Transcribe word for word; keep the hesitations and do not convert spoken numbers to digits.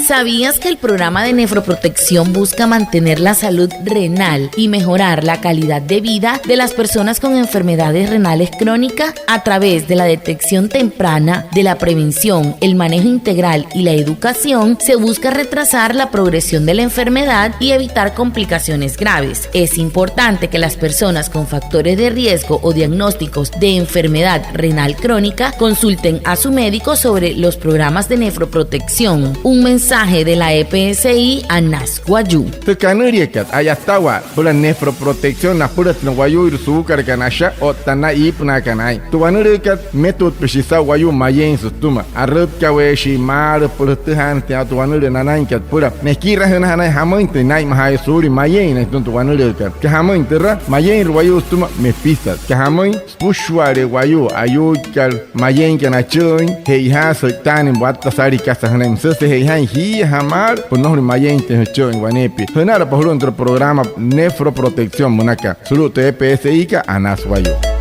¿Sabías que el programa de nefroprotección busca mantener la salud renal y mejorar la calidad de vida de las personas con enfermedades renales crónicas a través de la detección temprana, de la prevención, el manejo integral y la educación? Se busca retrasar la progresión de la enfermedad y evitar complicaciones graves. Es importante que las personas con factores de riesgo o diagnósticos de enfermedad renal crónica consulten a su médico sobre los programas de nefroprotección. Un mensaje de la E P S I Anas Wayuu. Tü kanüliakat a'yatawaa süpüla nefroprotección napülasü na wayuuirua suukalakana asha otta na iipünaakana aa'in. Tü wanülüükat, mmetutpüshii saa'u wayuu mayein sütüma. Arütkaweeshii maalü süpüla jütüjaanüinjatüin aa'u tü wanülüü nanainkat süpüla nekirajünajanain jamüinjatüin naa'inmajaayuu suulia mayein sütüma tü wanülüükat. Süka jamüin türa, mayeinrü wayuu sütüma, mepisat. Süka jamüin, süpüshua'ale wayuu ayuuikat mayeinkana achü'üin, che'ojaasü sü'itaanüin watta saalii kasa jünain. Müsüjese'e che'ojain jii'iyajaa maalü süpüla nnojolüin mayeintüin jüchü'üin waneepia. Jünalapa julu'u türa programa Nefroprotección münaka sulu'u tü E P S I kat Anas Wayuu.